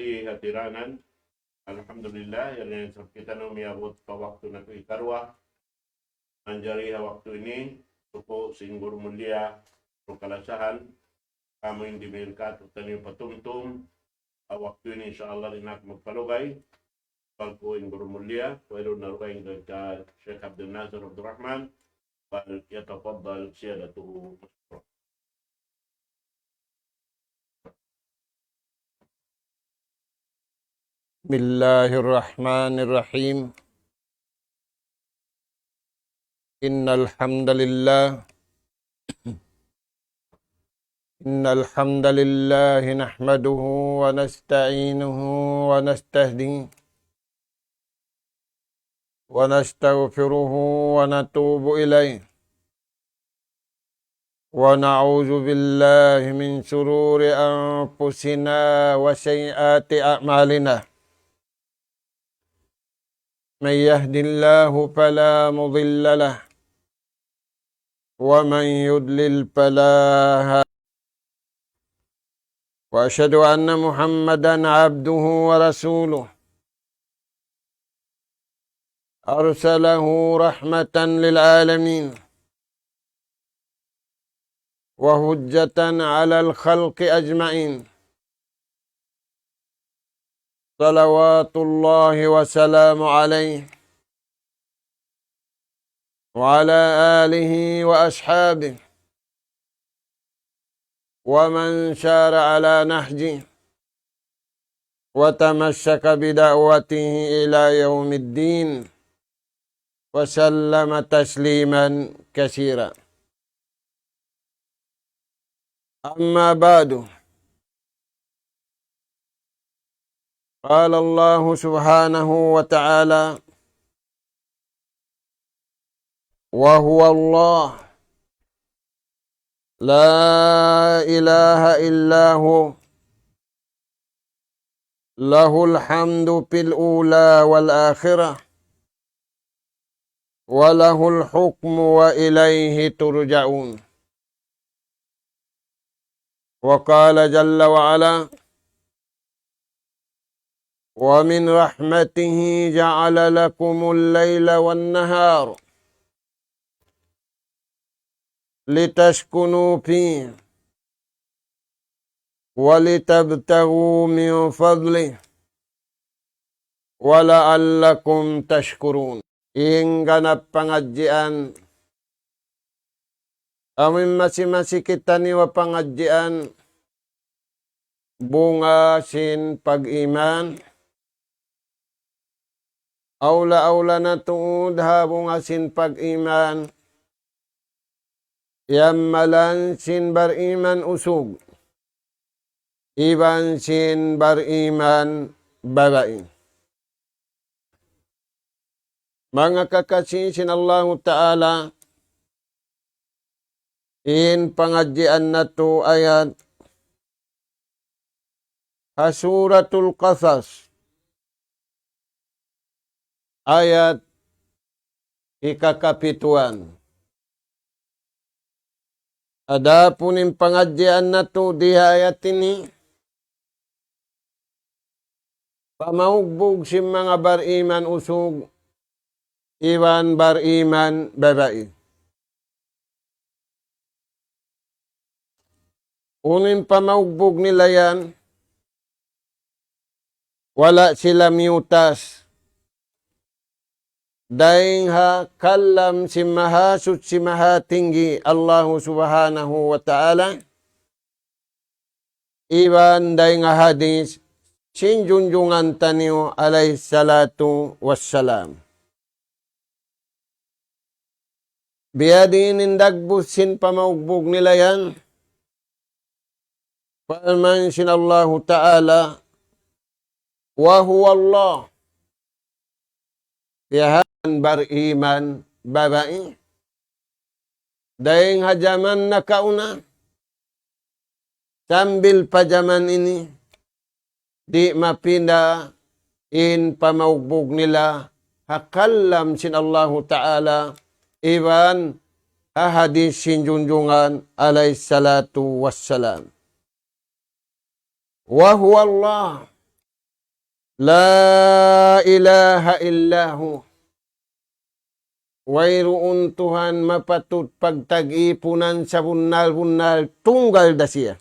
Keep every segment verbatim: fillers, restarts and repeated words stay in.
Di hatiranan. Alhamdulillah, yari na isab kitaniyu miyabut pa waktu natu' hikaruwa. Manjari ha waktu ini, suku' sin guru mulia, guru kalasahan, kamu in di mirkat, taniyu patumtum, ha waktu ini, insya Allah, di' na aku magpalugay, pagku in guru mulia, wayruun na dugaing ka Sheikh Abdul Nasir Abdul Rahman, فليتفضل سيادته مشكورا. بسم الله الرحمن الرحيم. إن الحمد لله، إن الحمد لله نحمده ونستعينه ونستهديه ونستغفره ونتوب إليه، ونعوذ بالله من شرور أنفسنا وسيئات أعمالنا. من يهد الله فلا مضل له، ومن يضلل فلا هادي. وأشهد أن محمدا عبده ورسوله، أرسله رحمة للعالمين وحجة على الخلق أجمعين. صلوات الله وسلامه عليه وعلى آله وأصحابه ومن سار على نهجه وتمسك بدعوته إلى يوم الدين، وسلم تسليما كثيرا. أما بعد، قال الله سبحانه وتعالى: وهو الله لا إله إلا هو، له الحمد في الأولى والآخرة، وله الحكم وإليه ترجعون. وقال جل وعلا: ومن رحمته جعل لكم الليل والنهار لتسكنوا فيه ولتبتغوا من فضله ولعلكم تشكرون. In ganap pangadjian, amu in masi-masi kitaniyu pangadjian, bunga sin pag-iman, awla-awla na tuud ha bunga sin pag-iman, yammalan sin bariman usug, iban sin bariman babai. Manga kakasi sin Allahu Ta'ala, in pangadjian natu' ayat ha Suratul Qasas, ayat hikakapituan. Adapun in pangadjian natu' di ha ayat ini, pamaugbug sin manga bariman usug, iban bariman babai. Unu in pamaugbug nila yan, wala' sila miyutas dayn ha kalam sin Mahasuchi Mahatinggi Allahu Subhanahu wa Ta'ala, iban dayn ha hadis sin junjungan taniyu alayhi salatu wassalam. Biyadiin in dagbus sin pamaugbug nila yan? Parman sin Allahu Ta'ala, وهو الله. Biya' ha yan bariman babai. Dayn ha jaman nakauna, sambil pa jaman ini, di' mapinda in pamaugbug nila ha kalam sin Allahu Ta'ala, iban ha hadis sin junjungan alayhi salatu wassalam. وهو الله. لا إله إلا هو. Wayruun Tuhan mapatut pagtag-ipunan sabunnal-bunnal, tunggal da siya.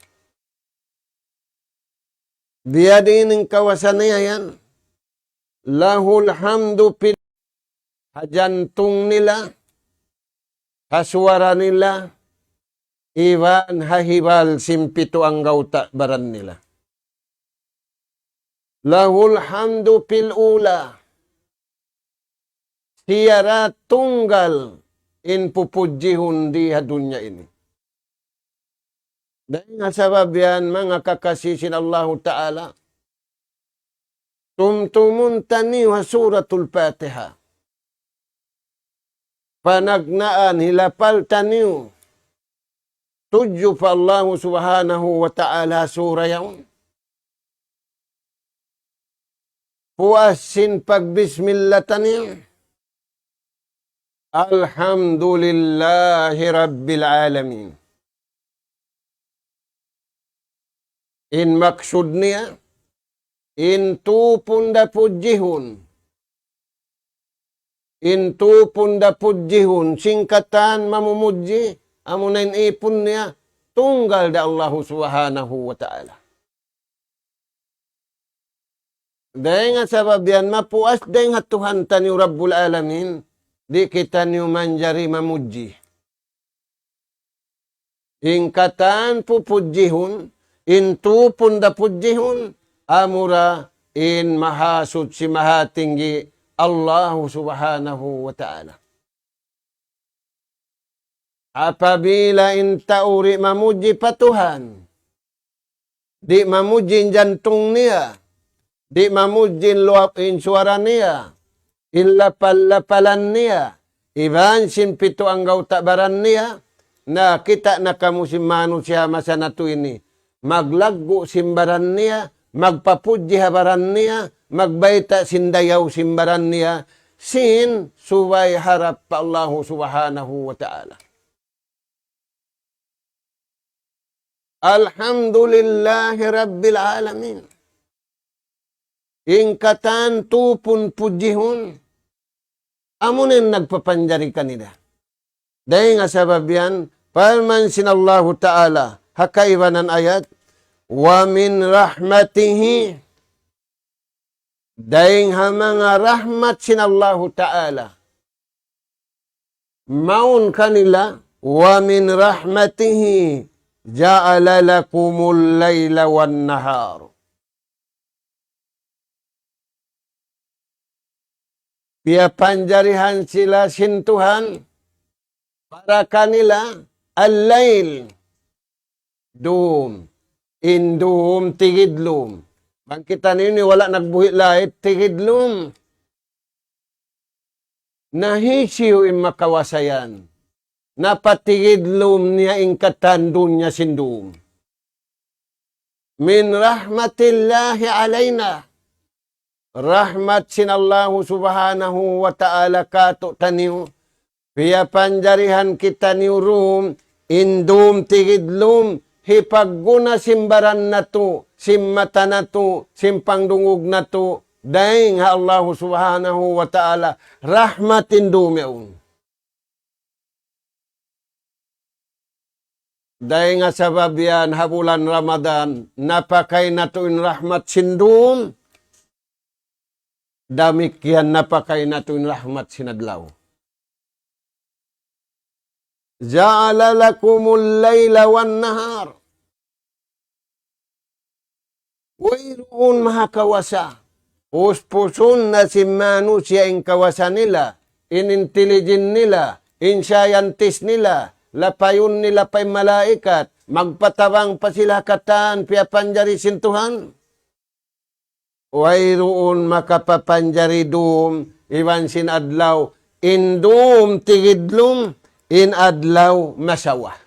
Biyadiin in kawasa niya yan. له الحمد في, ha jantung nila, ha suwara nila, iban ha hibal sin pitu anggawta' baran nila. له الحمد في الأولى. Siya ra tunggal in pupudjihun di ha dunya ini. Dayn ha sabab yan, manga kakasi sin Allahu Ta'ala, tumtumun taniyu ha Suratul Fatiha. Panagnaan, hilapal taniyu tudju pa Allahu Subhanahu wa Ta'ala sura yaun. Puas sin pagbismillah taniyu. الحمد لله رب العالمين. In maksud niya, in tupun da pudjihun. In tupun da pudjihun, sin katan mamumudji, amuna in ipun niya, tunggal da Allahu Subhanahu wa Ta'ala. Dayn ha sabab yan mapuas dayn ha Tuhan taniyu Rabbul Alamin, di' kitaniyu manjari mamudji. In katan pupudjihun, in tupun da pudjihun, amura in Mahasuchi Mahatinggi Allahu Subhanahu wa Ta'ala. Apabila in tau di' mamudji pa Tuhan, di' mamudji in jantung niya, di' mamudji in luwap in suwara niya, in lapal-lapalan niya, iban sin pitu anggawta' baran niya, na kita' na kamu sin manusiya' masa natu' ini. Maglaggu' sin baran niya, magpapudji ha baran niya, magbayta' sin dayaw sin baran niya, sin subay harap pa Allahu Subhanahu wa Ta'ala. الحمد لله رب العالمين. In katan tupun pudjihun, amuna in nagpapanjari kanila. Dayn ha sabab yan, parman sin Allahu Ta'ala, ha kaibanan ayat, ومن رحمته, dayn ha manga rahmat sin Allahu Ta'ala. Mawn kanila, ومن رحمته جعل لكم الليل والنهار. Piyapanjarihan sila sin Tuhan, para kanila, al-layl, dum, in dum tigidlum. Bang kitaniyu ini wala' nagbuhi' lait, tigidlum. Na hisiyu in makawasa yan? Na patigidlum niya in katan dunya sin dum. من رحمة الله علينا. Rahmat sin Allahu Subhanahu wa Ta'ala kātu'niyu. Piyapanjarihan kitaniyu dum, in dum tigidlum, hipagguna sin baran natu', sin mata natu', sin pangdungug natu', dayn ha Allahu Subhanahu wa Ta'ala, rahmat in dum yaun. Dayn ha sabab yan ha bulan Ramadan, napakay natu' in rahmat sin dum, damikkiyan napakay natu' in rahmat sin adlaw. جعل لكم الليل والنهار. Wayruun maha kawasa. Puspusun na sin manusiya' in kawasa nila, in intelligent nila, in scientist nila, lapayun nila pa in malaikat, magpatabang pa sila katan piyapanjari sin Tuhan. Wayruun makapapanjari dum iban sin adlaw, in dum tigidlum, in adlaw masawa.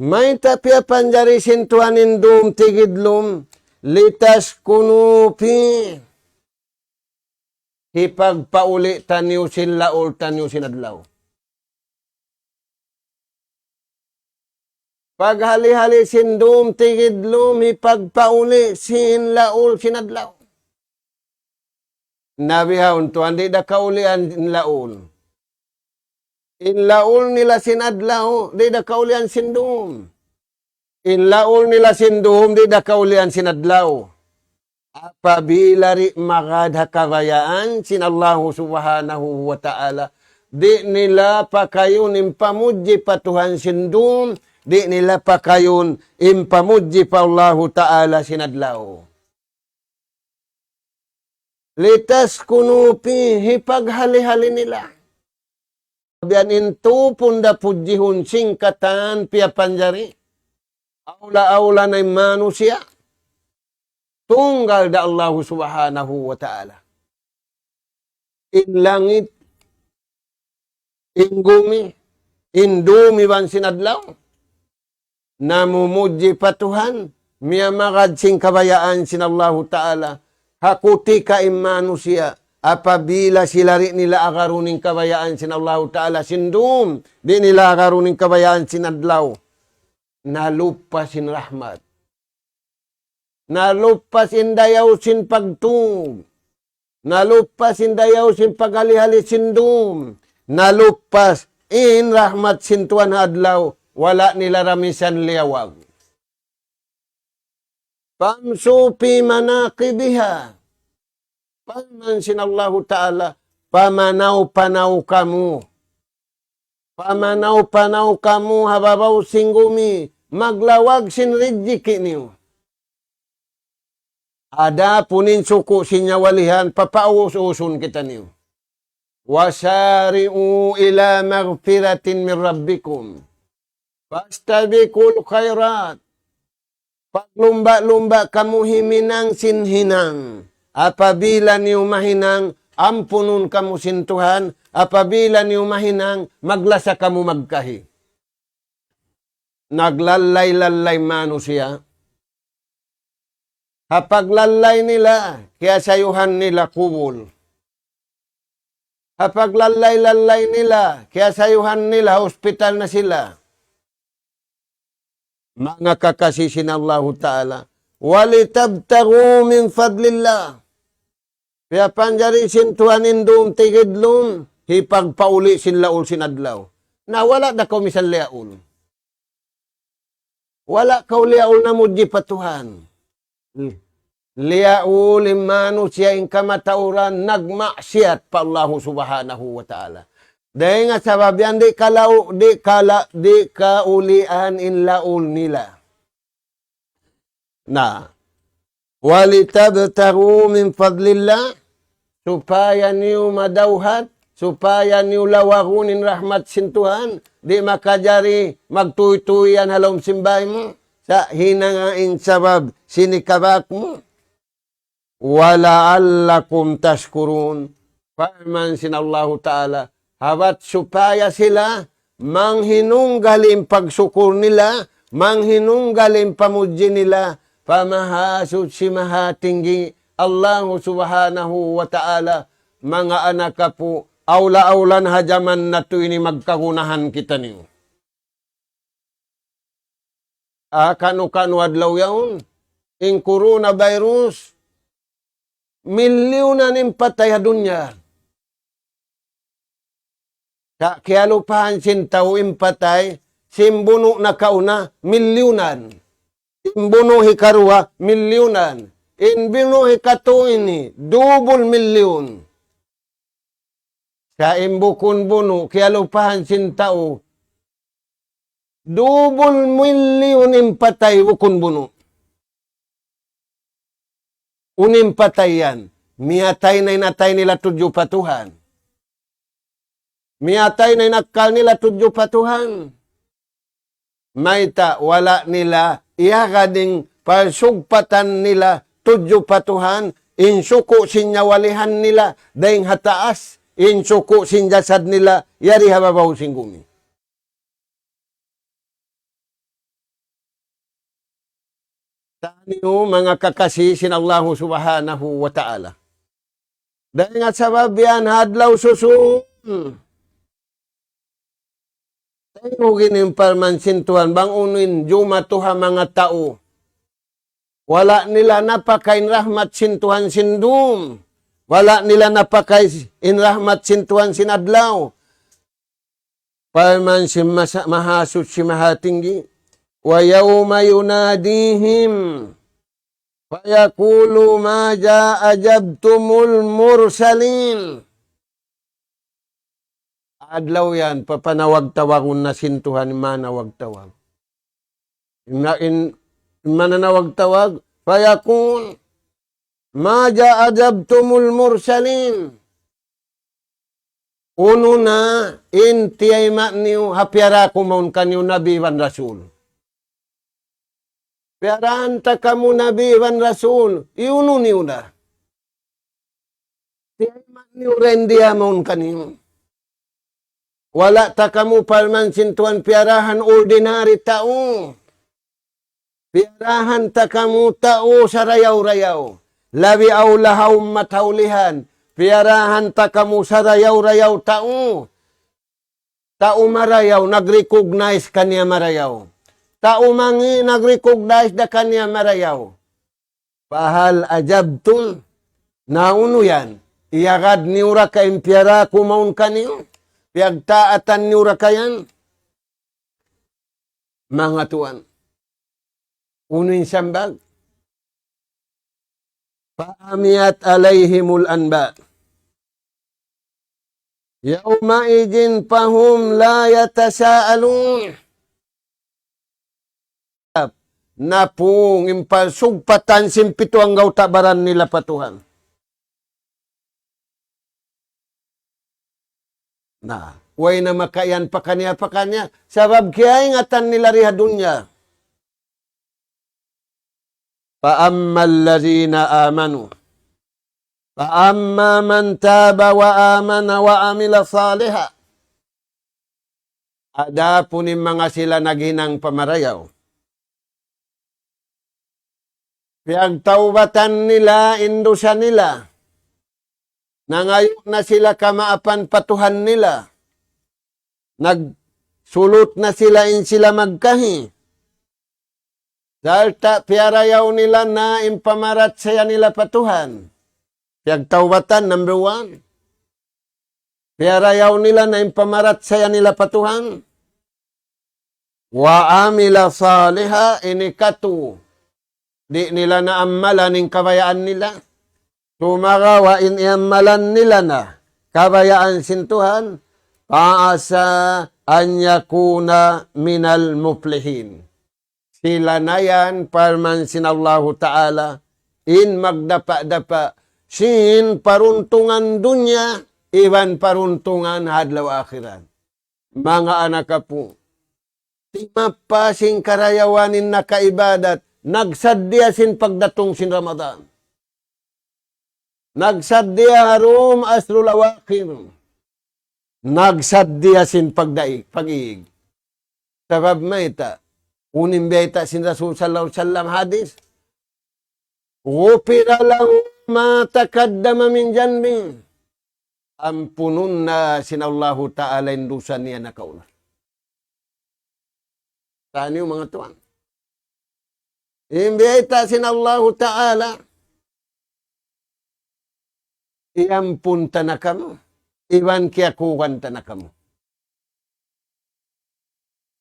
Mayta' piyapanjari sin Tuhan in dum tigidlum, لتسكنوا فيه. Hipagpauli' taniyu sin laul taniyu sin adlaw. Paghali-hali sin dum, tigidlum, hipagpauli' sin laul sin adlaw. Na bihaun tuwan, di' da kaulian in laul. In laul nila sin adlaw, di' da kaulian sin dum. In laul nila sin dum, di' da kaulian sin adlaw. Apabila di' magad ha kabayaan sin Allahu Subhanahu wa Ta'ala, di' nila pakayun in pamudji pa Tuhan sin dum, di' nila pakayun in pamudji pa Allahu Ta'ala sin adlaw. لتسكنوا فيه, hipaghali-hali nila. Biya' in tupun da pudjihun sin katan piyapanjari. Awla-awla na in manusiya'. Tunggal da Allahu Subhanahu wa Ta'ala. In langit, in gumi, in dum iban sin adlaw. Namumudji pa Tuhan, miyamagad sin kabayaan sin Allahu Ta'ala. Ha kutika in manusiya', apabila sila di' nila agarun in kabayaan sin Allahu Ta'ala, sin dum, di' nila agarun in kabayaan sin adlaw. Naluppas in rahmat. Naluppas in dayaw sin pagtug. Naluppas in dayaw sin paghali-hali sin dum. Naluppas in rahmat sin Tuhan ha adlaw. Wala' nila da misan liyawag. فامشوا في مناكبها. Parman sin Allahu Ta'ala, pamanaw-panaw kamu. Pamanaw-panaw kamu ha babaw sin gumi, maglawag sin rijiki' niyu. Adapun in suku' sin nyawalihan, papaus-usun kitaniyu. وسارعوا إلى مغفرة من ربكم فاستبقوا الخيرات. Paglumba'-lumba' kamu himinang sin hinang. Apabila niyu mahinang, ampunun kamu sin Tuhan. Apabila niyu mahinang, maglasa kamu magkahi. Naglallay-lallay manusiya'. Ha paglallay nila, kiyasayuhan nila kubul. Ha paglallay-lallay nila, kiyasayuhan nila hospital na sila. Manga kakasi sin Allahu Ta'ala. وَلِتَبْتَغُوا مِنْ فَضْلِ اللَّهِ. Piyapanjari sin Tuhan in dum tigidlum, hipagpauli' sin laul sin adlaw. Na wala' da kaw misan liyaul. Wala' kaw liyaul namudji pa Tuhan. Liyaul in manusiya' in kamatauran nagmaksiyat pa Allahu Subhanahu wa Ta'ala. Dayn ha sabab yan di' kalaw-, di' kala-, di' kaulian in laul nila. Na, وَلِتَبْتَغُوا مِنْ فَضْلِ اللَّهِ, supaya niyu madawhat, supaya niyu lawagun in rahmat sin Tuhan, di' makajari magtuytuy yan ha lawm sin bāy mu, sa' hinanga in sabab sin ikabak mu. وَلَعَلَّكُمْ تَشْكُرُونَ. Parman sin Allahu Ta'ala, ha bat supaya sila manghinunggal in pagsukul nila, manghinunggal in pamudji nila, pa Mahasuchi Mahatinggi, Allahu Subhanahu wa Ta'ala, manga anak apu', awla-awla na ha jaman natu' ini magkagunahan kitaniyu. Ah, kanu-kanu adlaw yaun, in coronavirus, milyunan in patay ha dunya. Sa' kiyalupahan sin tau in patay, sin bunu' nakauna, milyunan. In bunu' hikaruwa, milyunan. In bunu' hikatu ini, dubul milyun. Sa' in bukun bunu', kiyalupahan sin tau, dubul milyun in patay bukun bunu'. Unu in patay yan? Miyatay na in atay nila tudju pa Tuhan. Miyatay na in akkal nila tudju pa Tuhan. Mayta' wala' nila iyagad in pagsugpatan nila tudju pa Tuhan, in suku' sin nyawalihan nila dayn ha taas, in suku' sin jasad nila yari ha babaw sin gumi. Taniyu manga kakasi sin Allahu Subhanahu wa Ta'ala. Dayn ha sabab yan ha adlaw susun. Unu in parman sin Tuhan, bang unu in jumatu ha manga tau. Wala' nila napakay in rahmat sin Tuhan sin dum. Wala' nila napakay in rahmat sin Tuhan sin adlaw. Parman sin Masa-, Mahasuchi Mahatinggi, ويوم يناديهم فيقول ماذا أجبتم المرسلين. Adlaw yan, papanawag-tawagun na sin Tuhan in manawag-tawag. In, in, in mananawag-tawag, فيقول ماذا أجبتم المرسلين. Unu na in tiyayma' niyu ha piyara ku mawn kaniyu nabi iban rasul. Piyarahan ta kamu nabi iban rasul, iyunu niyu na. Tiyayma' niyu rin diya mawn kaniyu. Wala' ta kamu parman sin Tuhan piyarahan ordinary tau. Piyarahan ta kamu tau sarayaw-rayaw. Labi awla ha ummat ha ulihan. Piyarahan ta kamu sarayaw-rayaw tau. Tau marayaw, nag-recognize kaniya marayaw. Tau mangi', nag-recognize da kaniya marayaw. فهل أجبتم. Na unu yan? Iyagad niyu ra ka in piyara ku mawn kaniyu? Piyagtaatan niyu ra ka yan? Manga tuwan. Unu in sambag? فعميت عليهم الأنباء يومئذ فهم لا يتساءلون. Napung in pagsugpatan sin pitu anggawta' baran nila pa Tuhan. Na, way na makaiyan pakaniya-pakaniya. Sabab kiyaingatan nila di ha dunya. فأما الذين آمنوا. فأما من تاب وآمن وعمل صالحا. Adapun in manga sila naghinang pamarayaw. Piyagtawbatan nila in dusa nila. Nangayu' na sila kamaapan pa Tuhan nila. Nagsulut na sila in sila magkahi. Sarta' piyarayaw nila na in pamarachaya nila pa Tuhan. Piyagtawbatan, number one. Piyarayaw nila na in pamarachaya nila pa Tuhan. وعمل صالحا, ini katu. Di' nila na ammalan in kabayaan nila. Sumagawa' in iammalan nila na kabayaan sin Tuhan, فعسى أن يكون من المفلحين. Sila na yan, parman sin Allahu Ta'ala, in magdapa'-dapa' sin paruntungan dunya, iban paruntungan ha adlaw akhirat. Manga anak apu', timappa sin karayawan in nakaibadat, nagsaddiya sin pagdatung sin Ramadan. Nagsaddiya ha dum asrul awakhir. Nagsaddiya sin pagdaig, pag-iig. Sabab mayta', unu in bayta' sin Rasul sallallahu alayhi wasallam hadith, غفر له ما تقدم من ذنبه. Ampunun na sin Allahu Ta'ala in dusa niya nakauna. Taniyu manga tuwan. In bayta' sin Allahu Ta'ala, iyampun ta na kamu, iban kiyakuwan ta na kamu.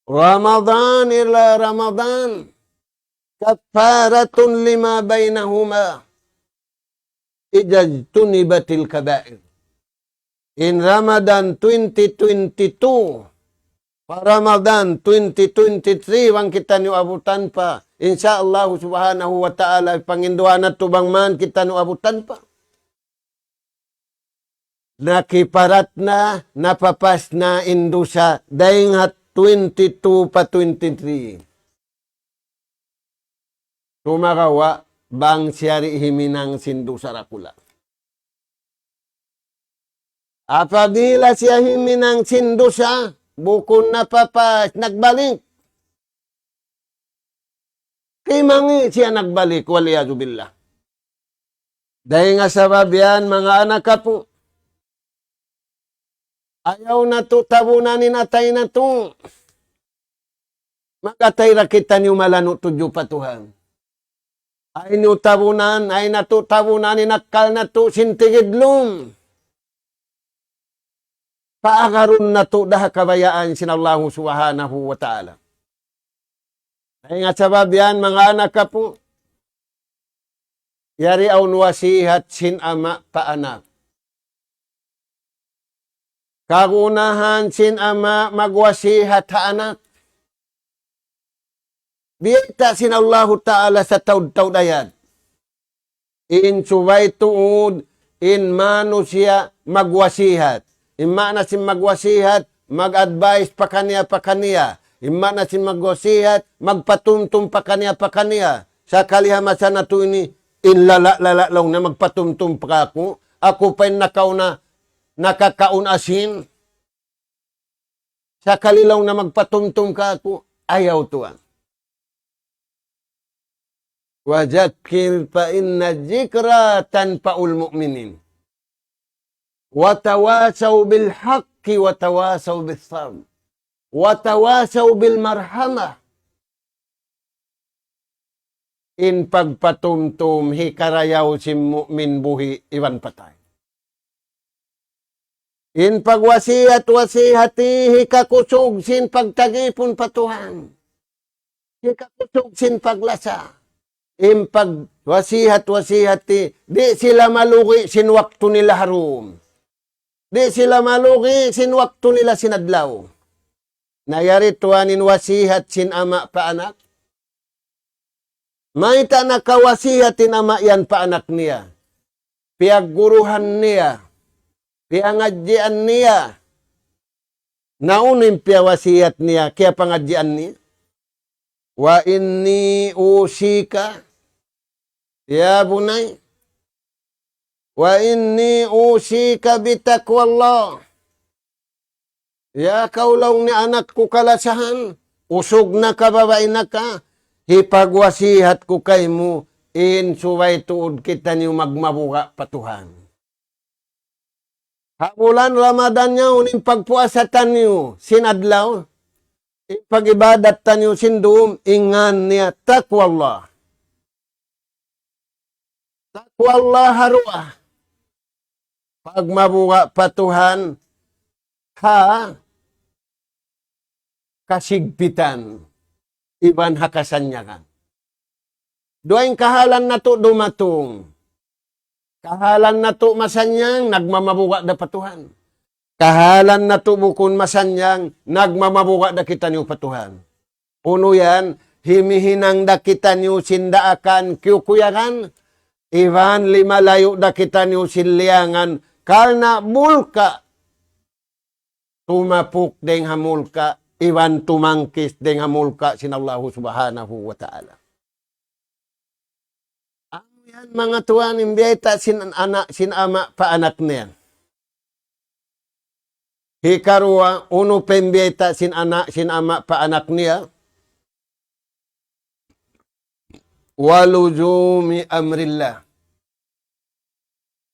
رمضان إلى رمضان كفارة لما بينهما إذا اجتنبت الكبائر. In Ramadan twenty twenty-two, pa Ramadan twenty twenty-three, bang kitaniyu abutan pa, insya Allah subhanahu wa ta'ala, panginduan natu' bang man kitaniyu abutan pa. Nakiparat na, napapas na in dusa, dayn ha twenty-two pa twenty-three. Sumagawa', bang siya di' himinang sin dusa dakula'. Apabila siya himinang sin dusa, bukun napapas, nagbalik. Kimangi' siya nagbalik, والعياذ بالله. Dayn ha sabab yan, manga anak apu', ayaw natu' tabunan in atay natu'. Mag-atay da kitaniyu malanu' tudju pa Tuhan. Ayaw niyu tabunan, ayaw natu' tabunan in akkal natu' sin tigidlum. Paagarun natu' da ha kabayaan sin Allahu Subhanahu wa Ta'ala. Dayn ha sabab yan, manga anak apu', yari awn wasihat sin ama' pa anak. Kagunahan sin ama' magwasihat ha anak. Biyayta' sin Allahu Ta'ala sataud-taud ayat. In subay tuud, in manusiya' magwasihat. In maana sin magwasihat, mag-advise pakaniya-pakaniya. In maana sin magwasihat, magpatumtum pakaniya-pakaniya. Sakali ha masa natu' ini, in lala'-lala' laung niya magpatumtum pa aku. Aku pa in nakauna, nakakaun asin. Sakali laung niya magpatumtum kāku', ayaw tuwan. وذكر فإن الذكرى تنفع المؤمنين. وتواصوا بالحق وتواصوا بالصبر. وتواصوا بالمرحمة. In pagpatumtum hikarayaw sin mu'min buhi' iban patay. In pagwasiyat-wasiyat hikakusug sin pagtagipun pa Tuhan. Hikakusug sin paglasa. In pagwasiyat-wasiyat di' sila malugi' sin waktu nila ha dum. Di' sila malugi' sin waktu nila sin adlaw. Na yari tuwan in wasihat sin ama' pa anak. Mayta' nakawasihat in ama' yan pa anak niya. Piyagguruhan niya. Piyangadjian niya. Na unu in piyawasihat niya, kiyapangadjian niya. وإني أوصيك يا بني وإني أوصيك بتقوى الله. Ya kaw laung niya anak ku kalasahan, usug na ka babai na ka, hipagwasihat ku kaymu, in subay tuud kitaniyu magmabuga' pa Tuhan. Ha bulan Ramadan yaun in pagpuasa taniyu sin adlaw, in pag-ibadat taniyu sin dum, in ngan niya taqwa Allah. Taqwa Allah ha duwa. Pagmabuga' pa Tuhan ha kasigpitan iban ha kasannyangan. Duwa in kahalan natu' dumatung. Kahalan natu' masannyang, nagmamabuga' da pa Tuhan. Kahalan natu' bukun masannyang, nagmamabuga' da kitaniyu pa Tuhan. Unu yan, himihinang da kitaniyu sin daakan kiyukuyagan, iban limalayu' da kitaniyu sin liyangan, karna' bulka' tumapuk dayng ha mulka', iban tumangkis dayng ha mulka' sin Allahu Subhanahu wa Ta'ala. Amu yan manga tuwan in biyayta' sin anak, sin ama' pa anak niya. Hikaruwa, unu pa in biyayta' sin anak, sin ama' pa anak niya. ولزوم أمر الله.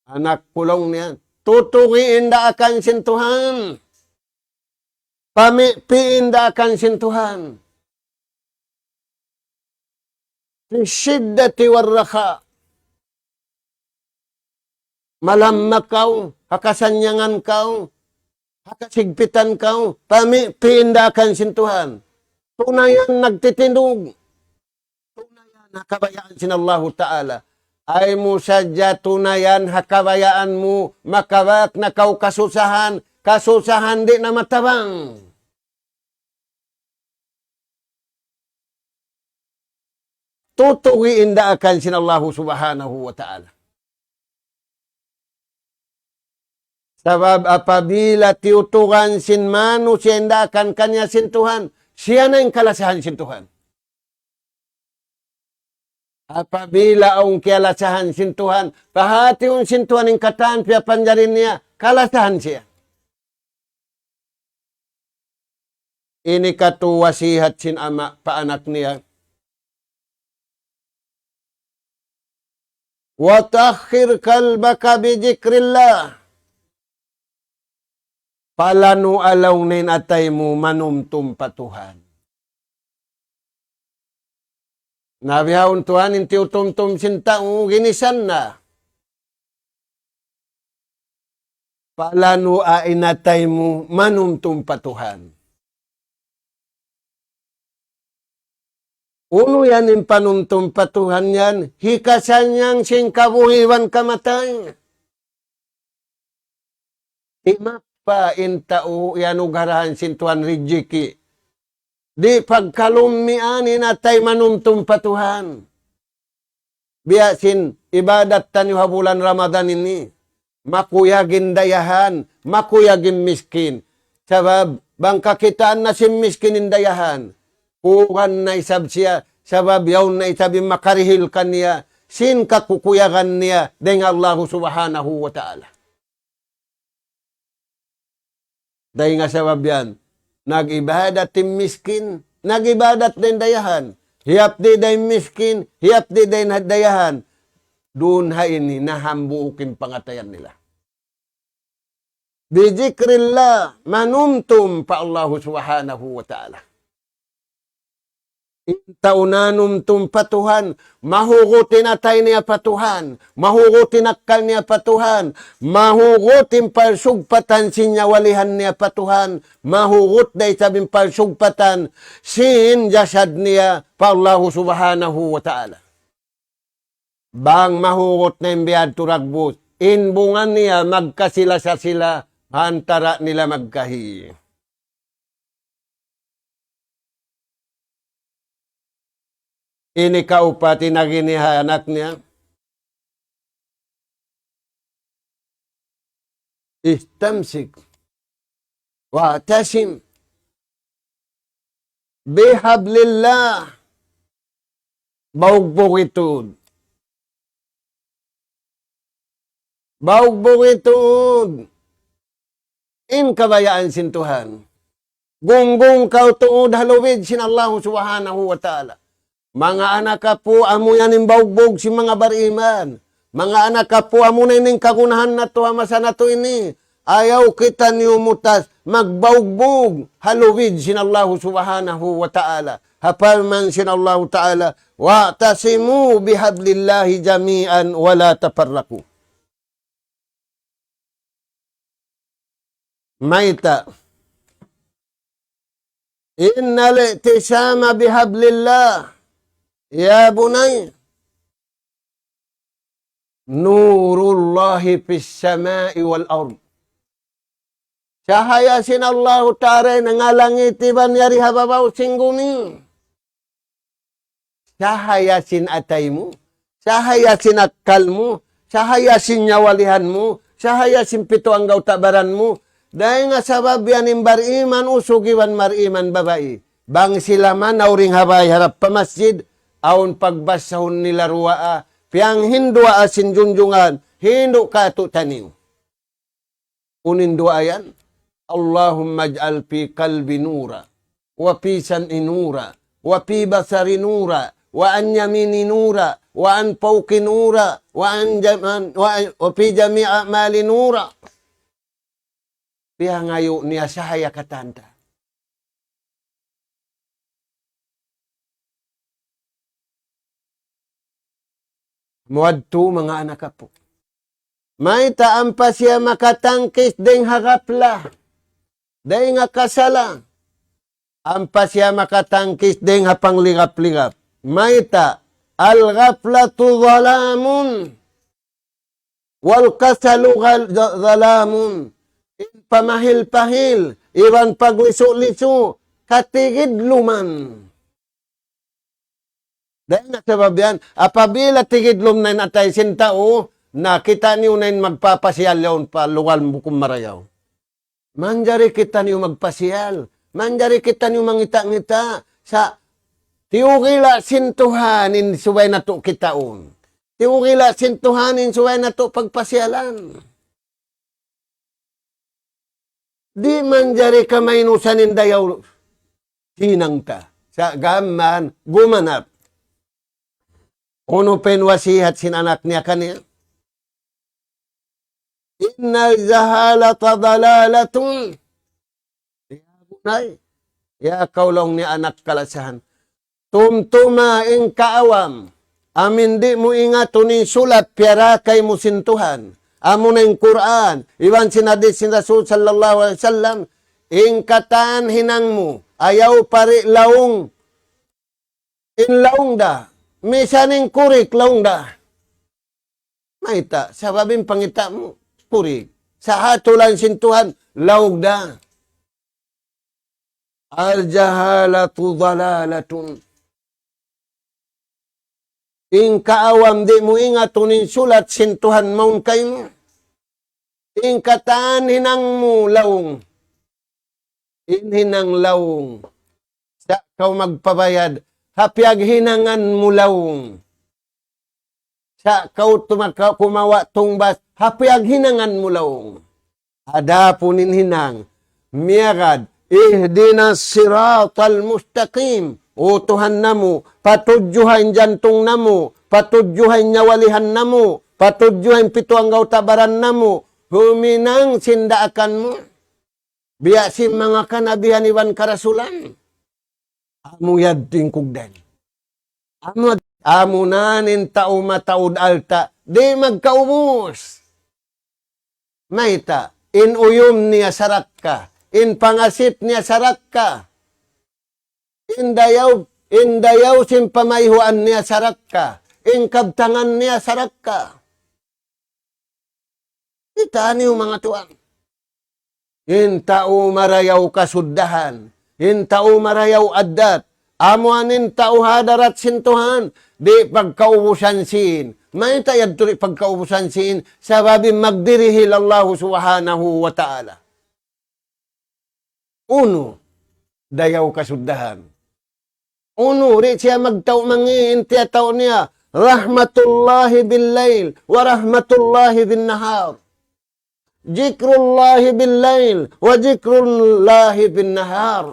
Anak ku laung niya, tutugi in daakan sin Tuhan. Pamipi in daakan sin Tuhan. في الشدة والرخاء. Malamma kaw, ha kasannyangan kaw, ha kasigpitan kaw, pamipi in daakan sin Tuhan. Tunayan nagtitindug. Tunayan ha kabayaan sin Allahu Ta'ala. Ay mu sadja tunayan ha kabayaan mu, makabak na kaw kasusahan, kasusahan di' na matabang. Tutugi in daakan sin Allahu Subhanahu wa Ta'ala. Sabab apabila tiyutugan sin manusiya' in daakan kaniya sin Tuhan, siya na in kalasahan sin Tuhan. Apabila awn kiyalasahan sin Tuhan, pahātihun sin Tuhan in katan piyapanjari niya, kalasahan siya. Ini katu' wasihat sin ama' pa anak niya. وطهر قلبك بذكر الله. Palanu' laung niya in atay mu manumtum pa Tuhan. Na bihaun tuwan in tiyutumtum sin tau, ginisan na. Palanu' in atay mu manumtum pa Tuhan. Unu yan in panumtum pa Tuhan yan, hikasan yan sin kabuhi' iban kamatay. Timappa in tau iyanugarahan sin Tuhan rijiki'. Di' pagkalummian in atay manumtum pa Tuhan. Biya' sin ibadat taniyu ha bulan Ramadan ini. Makuyag in dayahan, makuyag in miskin. Sabab, bang kakitaan na sin miskin in dayahan, kuugan na isab siya, sabab yaun na isab in makarihil kaniya, sin kakukuyagan niya, dayn ha Allahu Subhanahu wa Ta'ala. Dayn ha sabab yan, nag-ibadat in miskin, nag-ibadat da in dayahan. Hiyapdi' da in miskin, hiyapdi' da in dayahan. Duun ha ini, nahambuuk in pangatayan nila. Bi zikrillah, manumtum pa Allahu Subhanahu wa Ta'ala. In tau nanumtum pa Tuhan, mahugut in atay niya pa Tuhan, mahugut in akkal niya pa Tuhan, mahugut in parsugpatan sin nyawalihan niya pa Tuhan, mahugut da isab in parsugpatan sin jasad niya pa Allahu Subhanahu wa Ta'ala. Bang mahugut na in biyadtu dagbus, in bunga niya magkasila-sasila, ha antara' nila magkahi. Ini kaupat in agi niya ha anak niya. Istamsik. Wa'tasim. Bihablillah. Baugbug tuud. Baugbug tuud. In kabayaan sin Tuhan. Gunggung kaw tuud ha lubid sin Allahu Subhanahu wa Ta'ala. Manga anak apu', amu yan in baugbug sin manga bariman. Manga anak apu', amu na ini in kagunahan natu' ha masa natu' ini. Ayaw kitaniyu mutas magbaugbug ha lubid sin Allahu Subhanahu wa Ta'ala. Ha parman sin Allahu Ta'ala, واعتصموا بحبل الله جميعا ولا تفرقوا. Mayta'? إن الاعتصام بحبل الله يا بني نور الله في السماء والأرض. Sahaya sin Allahu Ta'ala in ha langit iban yari ha babaw sin gumi. Sahaya sin atay mu, sahaya sin akkal mu, sahaya sin nyawalihan mu, sahaya sin pitu anggawta' baran mu. Dayn ha sabab yan in bariman usug iban bariman babai. Bang sila manaw dayn ha bay harap pa masjid, awn pagbasahun nila duwaa, piyanghinduwaa sin junjungan, hindu' kātu'niyu. Unu in duwaa yan? اللهم اجعل في قلبي نورا، وفي سمعي نورا، وفي بصري نورا، وعن يميني نورا، وعن فوقي نورا، وعن جم-، وعن، وفي جميع أعمالي نورا. Piyangayu' niya sahaya katan ta. Muwadtu manga anak apu'. Mayta' ampa siya makatangkis dayn ha gapla, dayn ha kasala. Ampa siya makatangkis dayn ha pangligap-ligap. Mayta', الغفلة ظلام والكسل غل-، ظلام. In pamahil-pahil, iban paglisu-lisu, katigidluman. Dayn ha sabab yan, apabila tigidlum na in atay sin tau, na kitaniyu na in magpapasiyal yaun pa lugal bukun marayaw. Manjari kitaniyu magpasiyal. Manjari kitaniyu mangita'-ngita'. Sa' tiyugila' sin Tuhan in subay natu' kitaun. Tiyugila' sin Tuhan in subay natu' pagpasiyalan. Di' manjari kamaynusan in dayaw hinang ta. Sa' gām mayan gumanap. Unu pa in wasihat sin anak niya kaniya? إن الجهالة ضلالة. Ya bunay, ya kaw laung niya anak kalasahan. Tumtuma in kaawam, amu in di' mu ingatun in sulat piyarakay mu sin Tuhan. Amuna in Qur'an, iban sin hadith sin Rasul sallallahu alayhi wasallam, in katan hinang mu, ayaw pari laung, in laung da, misan in kurik laung da. Mayta', sabab in pangita' mu, kurik. Sa' ha tulan sin Tuhan, laung da. الجهالة ضلالة. In kaawam di' mu ingatun in sulat sin Tuhan mawn kaymu. In katan hinang mu laung. In hinang laung. Sa' kaw magpabayad, ha piyaghinangan mu laung. Sa' kaw tumaka-, kumawa' tungbas, ha piyaghinangan mu laung. Adapun in hinang, miyagad, اهدنا الصراط المستقيم. O Tuhan namu', patudjuha in jantung namu', patudjuha in nyawalihan namu', patudjuha in pitu anggawta' baran namu', huminang sin daakan mu. Biya' sin manga kanabihan iban karasulan. Amu yadtu in kugdan. Amu, amu na in tau mataud alta', di' magkaubus. Mayta', in uyum niya sarakka, in pangasit niya sarakka, in dayaw, in dayaw sin pamayhuan niya sarakka, in kabtangan niya sarakka. Kita' niyu manga tuwan. In tau marayaw kasuddahan, in tau marayaw addat, amuan in tau hadarat sin Tuhan, di' pagkaubusan sin. Mayta' yadtu di' pagkaubusan sin, sabab in magdirihil Allahu Subhanahu wa Ta'ala. Unu, dayaw kasuddahan. Unu, di' siya magtau' mangi' in tiyatau' niya, رحمة الله بالليل ورحمة الله بالنهار. ذكر الله بالليل وذكر الله بالنهار.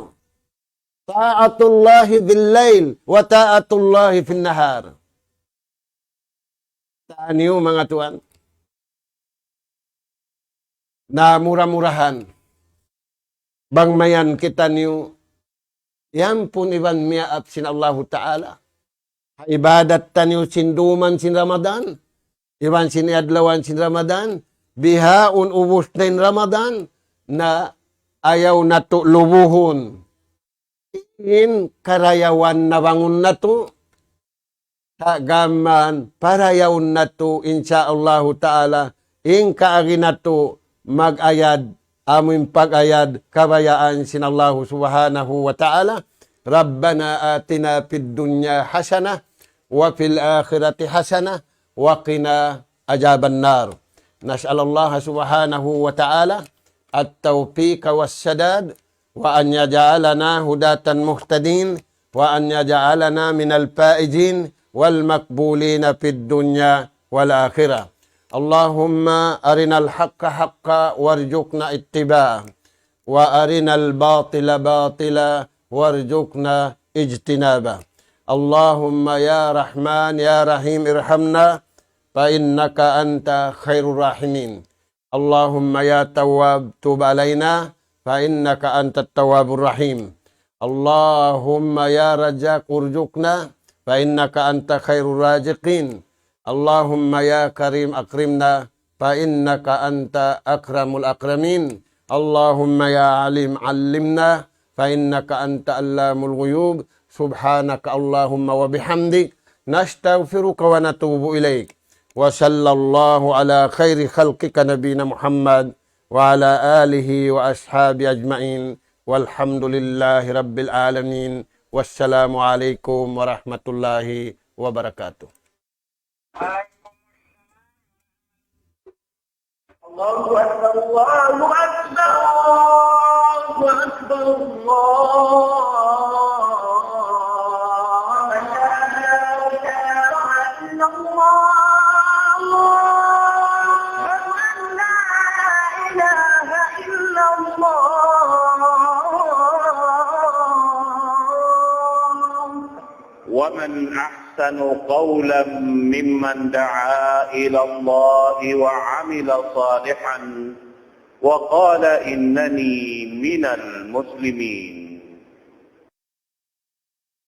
طاعة الله بالليل وطاعة الله في النهار. Taniyu manga tuwan. Na mura-murahan. Bang mayan kitaniyu, iyampun iban miyaap sin Allahu Ta'ala. Ha ibadat taniyu sin duman sin Ramadan, iban sin adlawan sin Ramadan, bihaun ubus na in Ramadan, na ayaw natu' lubuhun. In karayawan nabangun natu', sa' gām mayan parayawun natu', insya Allahu Ta'ala, in kaagi natu' mag-ayad, amu in pag-ayad kabayaan sin Allahu Subhanahu wa Ta'ala. ربنا آتنا في الدنيا حسنة وفي الآخرة حسنة وقنا عذاب النار. نسأل الله سبحانه وتعالى التوفيق والسداد وأن يجعلنا هداة مهتدين، وأن يجعلنا من الفائزين والمقبولين في الدنيا والآخرة. اللهم أرنا الحق حقا وارزقنا اتباعه، وأرنا الباطل باطلا وارزقنا اجتنابه. اللهم يا رحمن يا رحيم ارحمنا فإنك أنت خير الراحمين. اللهم يا تواب تب علينا فإنك أنت التواب الرحيم. اللهم يا رزاق ارزقنا فإنك أنت خير الرازقين. اللهم يا كريم أكرمنا فإنك أنت أكرم الأكرمين. اللهم يا عليم علمنا فإنك أنت علام الغيوب. سبحانك اللهم وبحمدك، نستغفرك ونتوب إليك. وصلى الله على خير خلقك نبينا محمد وعلى آله وأصحابه أجمعين. والحمد لله رب العالمين. والسلام عليكم ورحمة الله وبركاته. الله أكبر، الله أكبر، الله أكبر، الله. لا إله إلا الله. أشهد أن لا إله إلا الله. ومن أحسن قولا ممن دعا إلى الله وعمل صالحا وقال إنني من المسلمين.